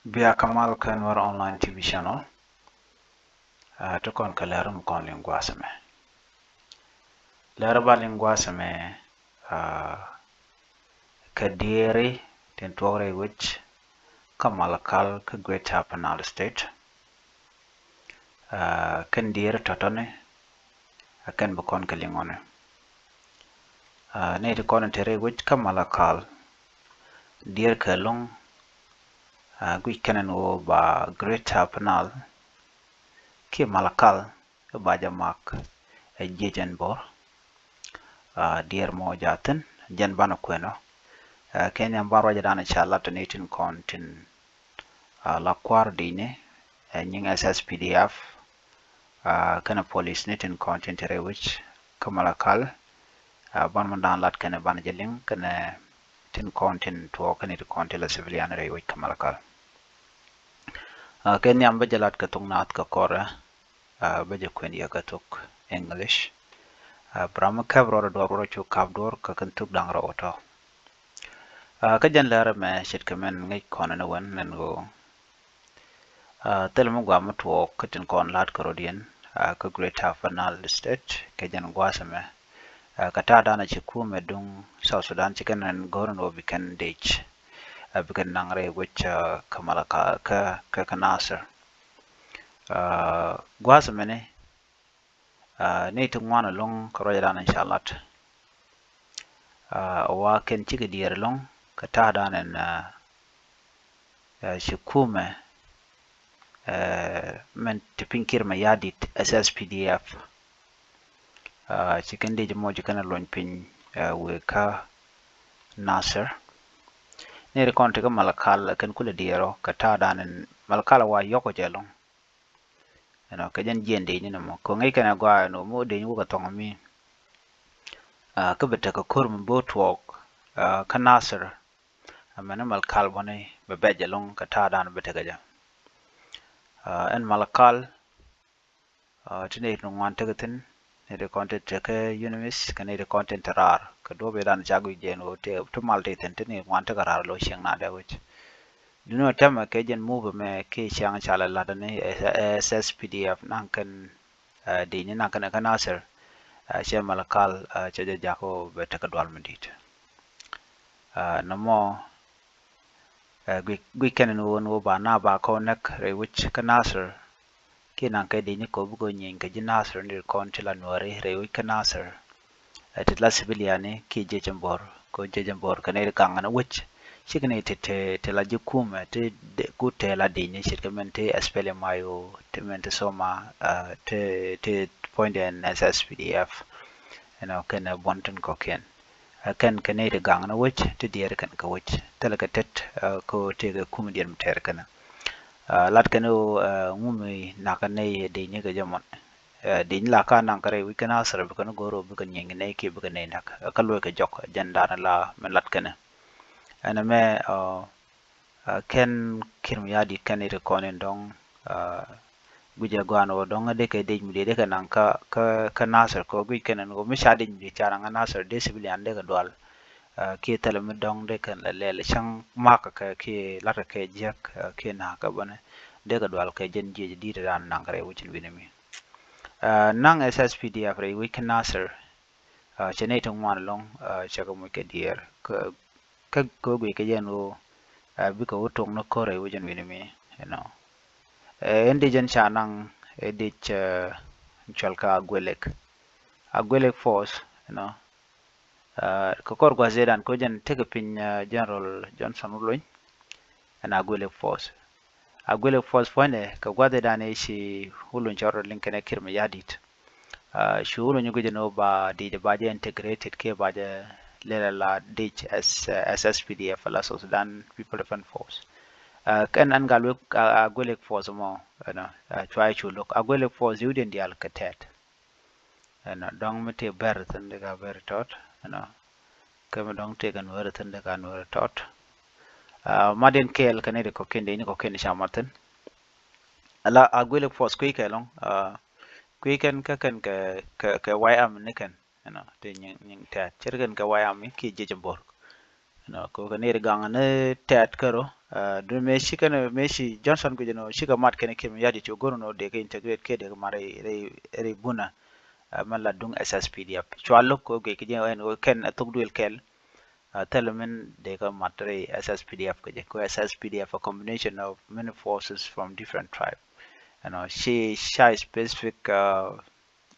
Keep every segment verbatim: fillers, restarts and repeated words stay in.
Bia kɛ mal kɛ Nuɛr Online T V channel. Ti kɔn kɛ lɛr mi kɔn liŋ gua̱a̱th ɛmɛ. Lɛr ba liŋ gua̱a̱th ɛmɛ kɛ diɛɛri tin tuɔk rɛy wec kä Malakal kä Greater Upper Nile State. Kɛn diɛɛri tɔ̱tɔ̱ni a kɛn bi kɔn kɛ liŋɔni. Nɛy ti kɔn in te rɛy wec kä Malakal diɛɛr kɛ lo̱ŋ. Guic kɛn ɛn ɣöö ba Greater Upper Nile kiɛ Malakal i̱ ba jɛ mak ɛ jiɛc ɛn bo̱r. Diɛɛr mɔ jathin jɛn banɛ kuɛnɔ. Kɛn yɛn ba ruacɛ danɛ ca lat ni tin kɔn tin la kua̱r di̱cni ɛ nyiŋ S S P D F kɛnɛ police ni tin kɔn tin te rɛy wec kä Malakal. Ban mɔ dan lat kɛnɛ banɛ jɛ liŋ kɛnɛ tin kɔn tin tuɔɔk kɛnɛ tin kɔn tin la civilian rɛy wec kä Malakal. Kɛ nhiam bä jɛ lat kɛ thok naath kɛ kɔrɛ bä jɛ kuɛn yɛ kɛ thok English. Bram mi kɛp rɔɔdɛ duɔr rɔ cu kap duɔr kɛ kɛn thok da̱ŋ rɛw tɔ. Kä jɛn lɛr ɛmɛ ce̱tkɛ mɛn ŋäc kɔn ɛn ɛ wän ɛn ɣöö thilɛ mi gɔaa mi tuɔɔk kä tin kɔn la̱t kɛ rɔ̱diɛn kä Greater Upper Nile State kɛ jɛn gua̱a̱th ɛmɛ. Kɛ ta̱a̱ danɛ ci kumɛ duŋ South Sudan ci kɛn ɛn go̱r ɛn ɣöö bi kɛn dec bi kɛn naŋ rɛy wec kä Malakal kä kä Nasir. Gua̱a̱th ɛmɛni nɛy ti ŋuan ɛlɔ̱ŋ kɛ ruacɛ danɛ ca lat. Wa kɛn cikɛ diɛɛr ɛlɔ̱ŋ kɛ ta̱a̱ danɛ ci kumɛ mɛn ti piny Kiir Mayardit S S P D F. Ci kɛn dec mɔ ci kɛn luny piny wëë kä Nasir. Nɛy ti kɔn ti kä Malakal kɛn kulɛ diɛɛr ɔ kɛ ta̱a̱ danɛ Malakal wa yɔk ɔ jɛ ɛlɔ̱ŋ. Ɛnɔ kɛ jɛn jiɛn dec ni nɔmɔ kɛ ŋäc kɛn ɛ gɔaa ɛn ɣöö mi wä dec ni wä kɛ thɔŋ mi kä bɛ tekɛ ko̱r mi bo̱o̱ tuɔɔk kä Nasir. Ɛmɛn ni Malakal bäni bɛ bɛc ɛlɔ̱ŋ kɛ ta̱a̱ danɛ bɛ tekɛ jɛ. Ɛn Malakal ti nɛy ti ŋuan tekɛ thi̱n, nɛy ti kɔn ti tekɛ UNMISS kɛ nɛy ti kɔn ti te raar kɛ duɔ̱p i̱ dan ca guic jɛ ɛn ɣöö ti mal ti thi̱n ti nɛy ŋuan tekɛ raar lo̱c cieŋ nadɛ wec. Duundɛ tɛmɛ kɛ jɛn move mɛ kiɛ ciaŋ ca lɛ la̱t ni S S P D F naŋ kɛn dec ni naŋ kɛn kä Nasir. Cɛ Malakal cɛ jɛ jak ɔ bɛ tekɛ dual mi di̱i̱t. Nɔmɔ guic kɛn ni wä ni wä ba na ba kɔ näk rɛy wec kä Nasir. Kiɛ naŋ kɛ dec ni kɔ bikɛ nyieeny kɛ ji̱ Nasir ni kɔn ti la Nuääri rɛy wec kä Nasir. Ɛ ti la civilian ni kiɛ jiɛc ɛn bo̱r kɛ jiɛc ɛn bo̱r kɛ nɛy ti gaŋ ni wec. Cikɛ nɛy ti ti la ji̱ kumɛ ti ku te la dec ni ce̱tkɛ mɛn ti S P L M I O ti mɛn ti SOMA ti ti puɔ̱nydɛ ɛn S S P D F. Ɛnɔ kɛn ɛ buɔ̱n tin kɔ̱kiɛn. Ɛ kɛn kɛ nɛy ti gaŋ ni wec ti diɛɛr kɛn kɛ wec thilɛ kɛ tet. Ɛ kɛ ɣöö tëëkɛ kum diɛɛr mi tɛɛr kɛn. Ɛ lat kɛn ɣöö ɛ ŋumi nakä nɛy ɛ dec ni kɛ jɛ mɔn. Ɛ dec ni la ka naŋ kɛ rɛy wec kɛn a thɛr bikɛ ni go̱o̱r ɣöö bikɛ nyieny kɛ nɛy kiɛ bikɛ nɛy näk. Ɛ kä luɔc kɛ jɔk ɛ jɛn da̱a̱n la mi lat kɛn. Ɛn ɛmɛ ɛ Ɛ kɛn Kiir Mayardit kɛn i̱ ti kɔn in dɔ̱ŋ. Ɛ guic ɛ gɔaa ni ɣöö dɔ̱ŋ dee kɛ dec mi diɛ dee kɛ naŋ kä kä Nasir kɛ ɣöö guic kɛn ɛn ɣöö mi ca dec mi diɛ ca naŋ kä Nasir dee civilian dee kɛ dual. Ɛ kiɛ thilɛ mi dɔ̱ŋ dee kɛn lɛ lɛl cäŋ makä kɛ kiɛ la̱tkɛ kɛ jiäk ɛ kiɛ na̱a̱kä bäni dee kɛ dual kɛ jɛn jiɛc di̱i̱t ran naŋ kɛ rɛy wec in wi̱ni mi. Ɛ naŋ S S P D F rɛy wec kä Nasir. Ɛ cɛ nɛy ti ŋuan ɛlɔ̱ŋ ɛ cɛ kɛ moc kɛ diɛɛr kä kä guic kɛ jɛn ɣöö ɛ bikɛ wä tok ni ko̱r ɛ wec ɛn wi̱ni mi. Ɛnɔ ɛ ɛn dec ɛn ca naŋ ɛ dec ɛ cual kä Agwelek. Agwelek Force ɛnɔ. Ɛ kɛ kɔr gua̱th ëëdan kɛ wec ɛn tekɛ piny ɛ General Johnson Wulony. Ɛn Agwelek Force. Agwelek Force puɔ̱nydɛ kɛ gua̱th ëëdan ëë ci Wulony cɔr rɔ liŋ kɛnɛ Kiir Mayardit. Ɛ cu Wulony guic ɛn ɣöö ba dec ba jɛ integrated kiɛ ba jɛ lɛl ala dec as S S P D F ala South Sudan People Defense Force. Ɛ kɛn ɛn gal wek Agwelek Force mɔ ɛnɔ ɛ cua cu lo̱k Agwelek Force i̱ wut in diaal kɛ tɛt. Ɛnɔ dɔ̱ŋ mi ti bɛr thi̱n dee ka bɛr tɔt ɛnɔ. Kɛ mi dɔ̱ŋ tëëkɛ Nuäärä thi̱n dee ka Nuäärä tɔt. Ɛ mat in kɛɛl kɛ ni ri kɔ̱kiɛn dee ni kɔ̱kiɛn ca mat thi̱n. Ala Agwelek Force kui̱ kɛ ɛlɔ̱ŋ ɛ kui̱ kɛn kä kɛn kɛ kɛ kɛ White Army ni kɛn ɛnɔ ti nyiŋ nyiŋ tɛ̈t ce̱tkɛn kɛ White Army kiɛ jiɛc ɛn bo̱r. Ɛnɔ kɛ kɛ ni ri gaŋ ni tɛ̈t kärɔ. Duŋ mëë ci kɛn mëë ci Johnson guic ɛn ɣöö cikɛ mat kɛn Kiir Mayardit, cu go̱r ɛn ɣöö dee kɛ integrate kiɛ dee kɛ mat rɛy rɛy rɛy bunä. Mɛn la duŋ S S P D F cua lo̱k kɛ ɣöö guic kɛ jɛ ɛn ɣöö kɛn ɛ thok duël kɛl. Thilɛ min dee kɛ mat rɛy S S P D F kɛ jɛ, kɛ S S P D F a combination of many forces from different tribe. Ɛnɔ ci ca specific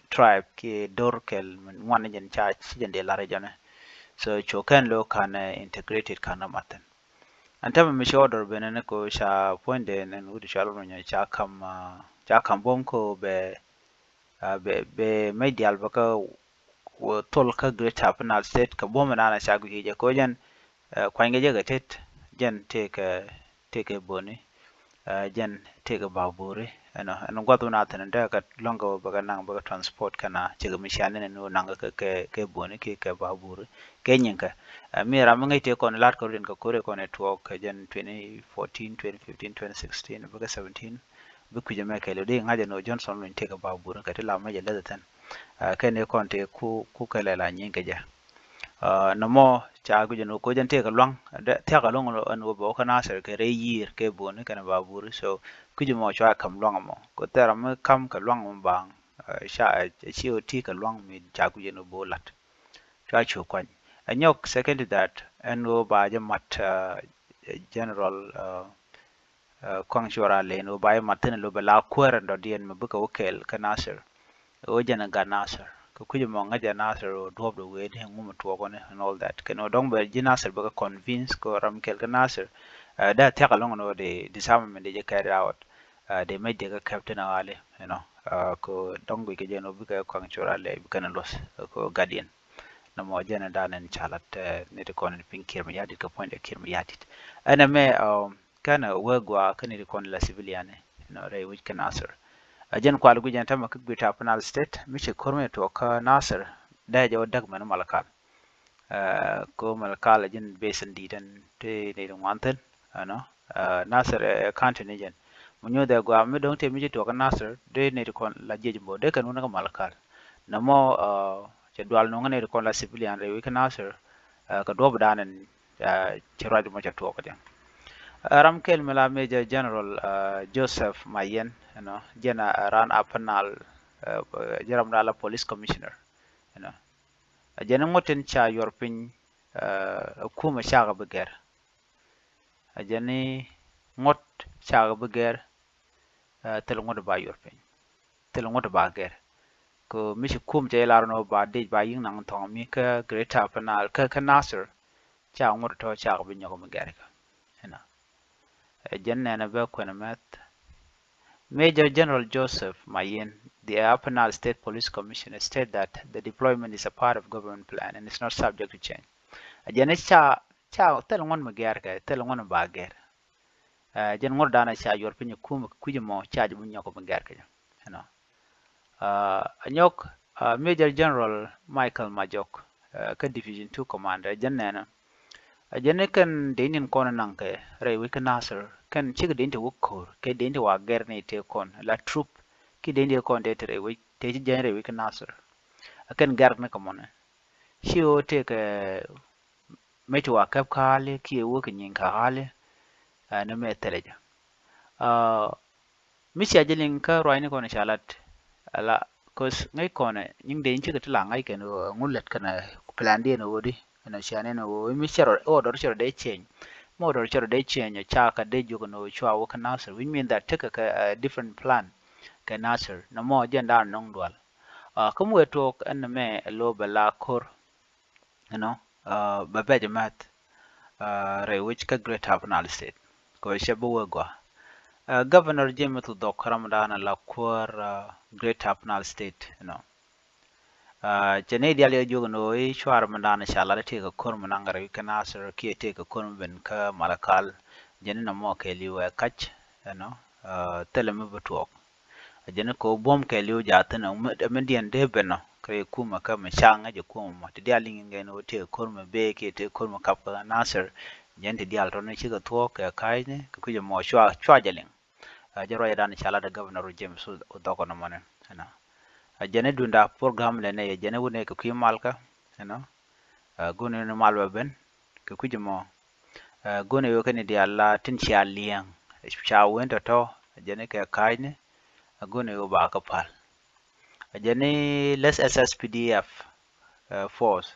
tribe kiɛ do̱r kɛl ŋuan ni jɛn ca ci jɛn dee lar jɛn. So cu kɛn lo̱ kan integrated kan mat thi̱n. Ɛn tämɛ mi ci order ben ni ko ca puɔ̱nydɛ ni wut cɔal Runyɛ ca kam ca kam buɔ̱m ko bɛ bɛ bɛ mec diaal bä kä thol kä Greater Upper Nile State kɛ buɔ̱m dan ca guic kɛ jɛ ko jɛn kuany kɛ jɛ kɛ tet jɛn tëëkɛ tëëkɛ Boni. Jɛn tëëkɛ Baburi ɛnɔ ɛn guath wun a thi̱n dee kɛ lɔ̱ŋ kɛ bä kɛ naŋ bä kɛ transport kɛn a cɛ kɛ mi cia nɛn ni wä naŋ kɛ kɛ Boni kiɛ kɛ Baburi kɛ nyiŋ kɛ. Mi ram mi ŋäc tëë kɔn la̱t kɛ rut in kɛ ko̱r kɔn ɛ tuɔɔk kɛ jɛn twenty fourteen, twenty fifteen, twenty sixteen bä kɛ seventeen. Bi kui̱c ɛmɛ kɛɛliw di ŋa̱c ɛn ɣöö Johnson Olony tëëkɛ Baburi kɛ ti la mec ɛ leth ɛ thi̱n. Kɛn i̱ kɔn tëë ku ku kɛlɛ la nyieny kɛ jɛ. Nɔmɔ ca kui̱c ɛn ɣöö koc ɛn tëëkɛ lua̱ŋ thia̱k ɛlɔ̱ŋ ɛn ɣöö bɛ wä kä Nasir kɛ rɛy yiër kɛ Boni kɛnɛ Baburi. So kui̱c ɛmɔ cua kam lua̱ŋ ɛmɔ ko thɛr ram mi kam kɛ lua̱ŋ ɛmɔ baaŋ. Ca ci ɣöö ti kɛ lua̱ŋ mi ca kui̱c ɛn ɣöö bɛ wä la̱t. Cua cu kuany ɛ nyɔk. Second to that ɛn ɣöö ba jɛ mat General Kuaŋ Cuɔr Alɛy ɛn ɣöö ba jɛ mat thi̱n ɛ lo̱ bɛ la kuäär ɛn dɔ̱diɛn mi bikɛ wä kɛɛl kä Nasir. Ɣöö jɛn ɛ gat Nasir kɛ kui̱c ɛmɔ ŋäc ɛ Nasir ɣöö duɔ̱ɔ̱pdɛ wëë di ŋum tuɔɔkɔni and all that kɛn ɣöö dɔ̱ŋ bɛ ji̱ Nasir bikɛ convince kɛ ɣöö ram kɛɛl kä Nasir. Dee thia̱k ɛlɔ̱ŋ ɛn ɣöö dee disarmament dee jɛ carry out. Dee mec dee kɛ kɛp thi̱n ɛ ɣali ɛnɔ. Kɛ ɣöö dɔ̱ŋ guic kɛ jɛ ɛn ɣöö bikɛ Kuaŋ Cuɔr Alɛy bikɛn ɛ luɔ̱th kɛ ɣöö guardian. Nɔmɔ jɛn ɛ dan ɛn ca lat ni ti kɔn in piny Kiir Mayardit kɛ puɔ̱nydɛ Kiir Mayardit. Ɛn ɛmɛ kɛn ɛ wee gɔaa kä ni ti kɔn in la civilian inɔ rɛy wec kä Nasir. Ɛ jɛn kual guic ɛn tämɛ kä Greater Upper Nile State mi ci ko̱r mi tuɔɔk kä Nasir. Dee jɛ wä däk mɛn Malakal. Ko Malakal ɛ jɛn base in di̱i̱t ɛn ti ni ti ŋuan thi̱n ɛnɔ. Nasir ɛ county ni jɛn mi nyuuth ɛ gɔaa mi do̱ŋ ti mi ci tuɔɔk kä Nasir dee ni ti kɔn la jiɛc mbo dee kɛn wun kä Malakal. Nɔmɔ cɛ dual nuŋä ni ti kɔn la civilian rɛy wec kä Nasir. Kɛ duɔ̱p dan ɛn ci ruac mɔ cɛ tuɔɔk kɛ jɛ. Ram kɛl mi la Major General Joseph Mayen ɛnɔ jɛn a ran Upper Nile. Jɛ ram dan la police commissioner ɛnɔ. Ɛ jɛn ŋuɔ̱t tin ca yuɔr piny ɛ kumɛ cakɛ bi gɛr. Ɛ jɛn ŋuɔ̱t cakɛ bi gɛr. Thil ŋuɔ̱t ba yuɔr piny. Thil ŋuɔ̱t ba gɛr. Kɛ mi ci kum cɛ ilar nɔ ba dec ba yi̱ŋ naŋ thɔŋ mi kä Greater Upper Nile kä kä Nasir. Ca ŋuɔ̱t tɔ cakɛ bi nyɔk mi gɛr kä. Ɛnɔ. Ɛ jɛn nɛnɛ bɛ kuɛn mɛth. Major General Joseph Mayen, the Upper Nile State Police Commissioner, state that the deployment is a part of government plan and is not subject to change. Ɛ jɛn ca ca thil ŋuɔ̱n mi gɛr kɛ thil ŋuɔ̱n mi ba gɛr. Ɛ jɛn ŋuɔ̱n danɛ ca yuɔr piny kum kui̱c mɔ ca jɛ bi nyɔk mi gɛr kɛ jɛ. Ɛnɔ. Ɛ nyɔk Major General Michael Majok kä Division two Commander jɛn nɛnɛ. Ɛ jɛn ni kɛn dee nin kɔn naŋ kɛ rɛy wec kä Nasir kɛn cikɛ dee ni ti wä ko̱r kɛ dee ni ti wa gɛr ni tëë kɔn la troop ki dee ni ti kɔn dee ti rɛy wec tëë ci jɛn rɛy wec kä Nasir. Ɛ kɛn gɛr ni kɛ mɔnɛ ci ɣöö tëë kɛ mec ti wa kɛp kä ɣali kiɛ wä kɛ nyiŋ kä ɣali. Ɛ ni mɛ thilɛ jɛ. Mi cia jɛ liŋ kä ruacni kɔn ca lat. Ala kos ŋäc kɔn nyiŋ dee cikɛ ti la ŋa̱c kɛn ɣöö ŋu lät kɛn plan diɛn ɣöö di ɛn cia nɛn ɣöö mi cɛ rɔ order cɛ rɔ dee change. Mi order cɛ rɔ dee change ca kɛ dee jiök ɛn ɣöö cua wä kä Nasir, which mean that tekɛ kɛ different plan kɛ Nasir. Nɔmɔ jɛn da̱a̱n nɔŋ dual. Kä mi wee tuɔɔk ɛn mɛ ɛ lo̱ bɛ la ko̱r. Ɛnɔ bɛ bɛc mɛth rɛy wec kä Greater Upper Nile State. Kɛ cɛ bi wee gɔaa. Governor James Odhok ram dan la kuäär Greater Upper Nile State ɛnɔ. Cɛ ni dial yɛ juɔk ni ɣöö i̱ cuar mi dan ca lat i̱ tëëkɛ ko̱r mi naŋ rɛy wec kä Nasir kiɛ tëëkɛ ko̱r mi ben kä Malakal. Jɛn ni nɔmɔ kɛɛliw ɛ kac ɛnɔ. Thilɛ mi bi tuɔɔk. A jɛn kɛ ɣöö buɔ̱m kɛɛliw jaathin ɛ mi diɛn dee ben ɔ kɛ rɛy kumɛ kä mi ca̱ŋ ɛ jɛ kumɛ mɔ ti diaal liŋ in gɛn ɣöö tëë ko̱r mi bee kiɛ tëë ko̱r mi kap kä Nasir. Jɛn ti diaal tɔni cikɛ thuɔ̱k kɛ ka̱cni kɛ kui̱c ɛmɔ cua cua jɛ liŋ. Ɛ jɛ ruacdan ca lat ɛ Governor James Odhok nɔmɔni ɛnɔ. A jɛn i̱ duunda program lɛ nɛy ɛ jɛn i̱ wunɛ kɛ kui̱ malkä ɛnɔ. Ɛ guni ni mal bɛ ben kɛ kui̱c ɛmɔ. Ɛ, go̱n ɛ ɣöö kɛn i̱ diaal la tin cia liɛŋ, ca wen tɔ̱tɔ̱, ɛ jɛn i̱ kɛ ka̱a̱cni, ɛ go̱n ɛ ɣöö ba kɛ pal. Ɛ jɛn i̱ less S S P D F, ɛ, force,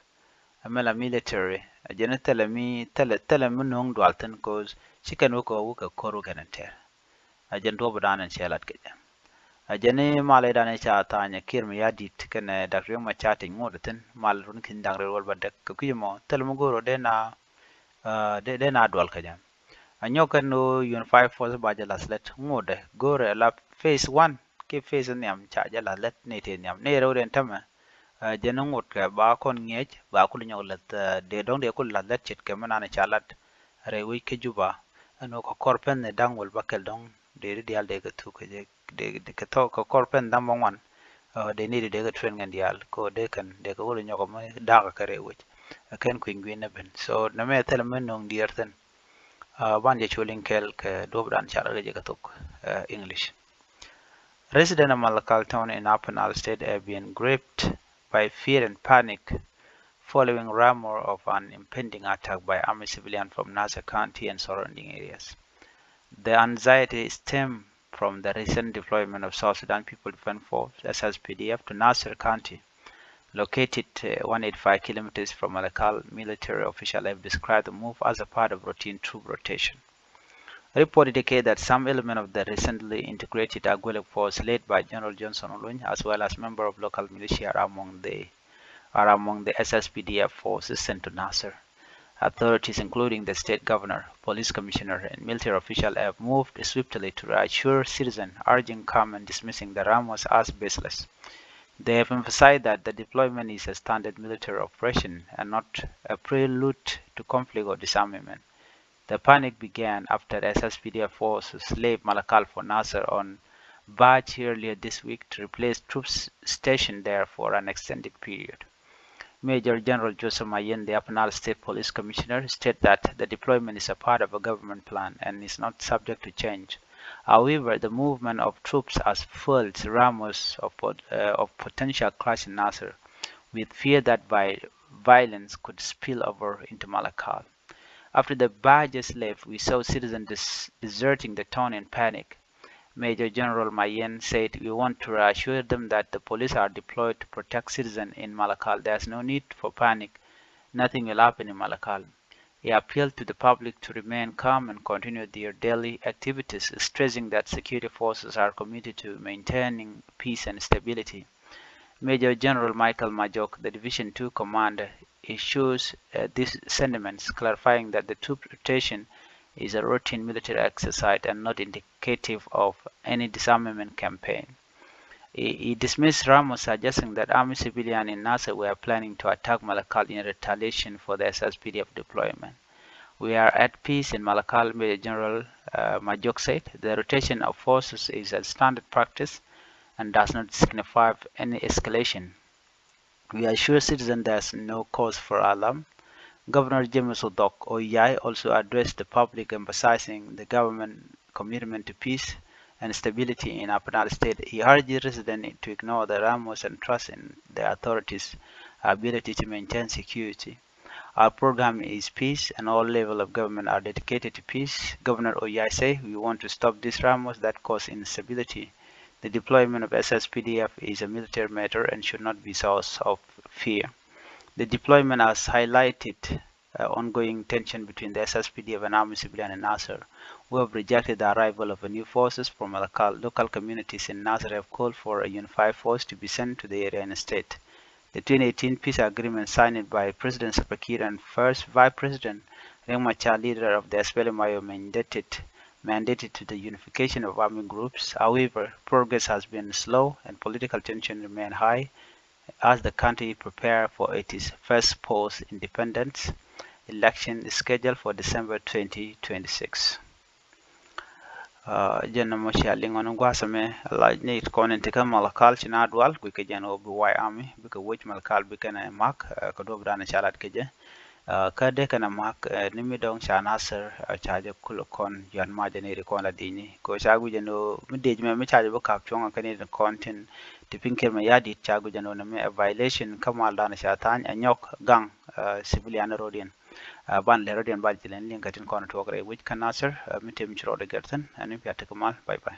ɛ mɛ la military, ɛ jɛn i̱ thilɛ mi, thilɛ, thilɛ mi no̱o̱ŋ dual thi̱n, 'cause ci kɛn wä kɛ wä kɛ ko̱r wä kɛn tɛr. Ɛ jɛn duɔ̱ɔ̱p dan in cɛ lat kɛ jɛ. Ɛ jɛn i̱ mal i̱ dan i̱ ca tha̱a̱ny ɛ Kiir Mayardit kɛnɛ Doctor Riek Machar ti ŋot thi̱n, mal run ki̱n da̱ŋ rɛl wäl ba däk. Kɛ kui̱ mɔ thilɛ mi go̱o̱r ɔ dee na, ɛ, dee, dee na dual kɛ jɛ. Ɛ nyɔk kɛn ɣöö Unified Force ba jɛ la̱th lät ŋotdɛ go̱o̱rɛ la phase one kiɛ phase nhiam ca jɛ la̱th lät ni ti nhiam ni rɛw den tämɛ. Ɛ jɛn ŋot kɛ ba kɔn ŋi̱eec ba kul nyɔk la̱th, ɛ, dee dɔ̱ŋ dee kul la̱th lät ce̱tkɛ mi nan ca lat rɛy wec kä Juba. Ɛn ɣöö kɛ kɔr pɛn ni da̱ŋ wäl ba kɛl dɔ̱ŋ dee di diaal dee kɛ thuk kɛ jɛ, dee, dee kɛ thok kɛ kɔr pɛn da̱ŋ bä ŋuan. Ɛ, dee ni di dee kɛ train kɛn diaal kɛ ɣöö dee kɛn dee kɛ wul nyɔk mi da̱a̱k kɛ rɛy wec. Ɛ kɛn kui̱ny gui̱n ni ben. So nɛmɛ thilɛ mi no̱o̱ŋ diɛɛr thi̱n. Ɛ, ban jɛ col in kɛl kɛ duɔ̱p dan ca lat kɛ jɛ kɛ thok, ɛ, English. Residents of Malakal town in Upper Nile State have been gripped by fear and panic following rumor of an impending attack by army civilian from Nasir County and surrounding areas. The anxiety stem from the recent deployment of South Sudan People Defense Force, S S P D F, to Nasir County, located, uh, one eighty-five kilometers from Malakal. Military officials have described the move as a part of routine troop rotation. Report indicate that some element of the recently integrated Agwelek force led by General Johnson Olony, as well as member of local militia, are among the, are among the S S P D F forces sent to Nasir. Authorities, including the state governor, police commissioner, and military official, have moved swiftly to reassure citizens, urging calm and dismissing the rumors as baseless. They have emphasized that the deployment is a standard military operation and not a prelude to conflict or disarmament. The panic began after S S P D F forces left Malakal for Nasir on barge earlier this week to replace troops stationed there for an extended period. Major General Joseph Mayen, the Upper Nile State Police Commissioner, stated that the deployment is a part of a government plan and is not subject to change. However, the movement of troops has fueled rumors of pot-, uh, of potential clash in Nasir, with fear that vi-, violence could spill over into Malakal. After the barges left, we saw citizens des-, deserting the town in panic. Major General Mayen said, "We want to reassure them that the police are deployed to protect citizens in Malakal. There's no need for panic. Nothing will happen in Malakal." He appealed to the public to remain calm and continue their daily activities, stressing that security forces are committed to maintaining peace and stability. Major General Michael Majok, the Division two commander, echoes, uh, these sentiments, clarifying that the troop rotation is a routine military exercise and not indicative of any disarmament campaign. He, he dismissed rumors suggesting that army civilians in Nasir were planning to attack Malakal in retaliation for the S S P D F deployment. "We are at peace in Malakal," Major General, uh, Majok said. "The rotation of forces is a standard practice and does not signify any escalation. We assure citizens there's no cause for alarm." Governor James Odok Oyai also addressed the public, emphasizing the government commitment to peace and stability in Upper Nile State. He urged residents to ignore the rumors and trust in the authorities' ability to maintain security. "Our program is peace and all levels of government are dedicated to peace." Governor Oyai said, "We want to stop these rumors that cause instability. The deployment of S S P D F is a military matter and should not be source of fear." The deployment has highlighted, uh, ongoing tension between the S S P D F and army civilian in Nasir, who have rejected the arrival of a new forces from Malakal. Local communities in Nasir have called for a unified force to be sent to the area instead. The twenty eighteen peace agreement signed by President Salva Kiir and First Vice President Riek Machar, leader of the S P L M I O, mandated, mandated to the unification of army groups. However, progress has been slow and political tension remain high as the country prepare for its first post-independence election scheduled for December twenty twenty-six. Jɛn nɔmɔ cia liŋ ɣän gua̱a̱th ɛmɛ, la ni kɔn in ti kä Malakal ci na dual guic kɛ jɛn ɣöö bi White Army bikɛ wec Malakal, bikɛn ɛ mak kɛ duɔ̱p dan ca lat kɛ jɛ. Kä dee kɛn ɛ mak ni mi dɔ̱ŋ ca Nasir ca jɛ kulɛ kɔn yɔ̱a̱n mac jɛ ni ri kɔn la di̱cni kɛ ɣöö ca guic jɛn ɣöö mi dec mɛ mi ca jɛ bi ka̱p cuɔ̱ŋ ɛ kɛn in kɔn tin ti piny Kiir Mayardit ca guic jɛn ɣöö ni mi ɛ violation kä mal dan ca tha̱a̱ny ɛ nyɔk gaŋ civilian rɔ̱diɛn. Ɛ, ban lɛr rɔ̱diɛn ba jɛ lɛn liŋ kɛ tin kɔn tuɔk rɛy wec kä Nasir, ɛ, mi tëë mi ci rɔɔdɛ gɛr thi̱n, ɛ, ni bia tekɛ mal. Bye bye.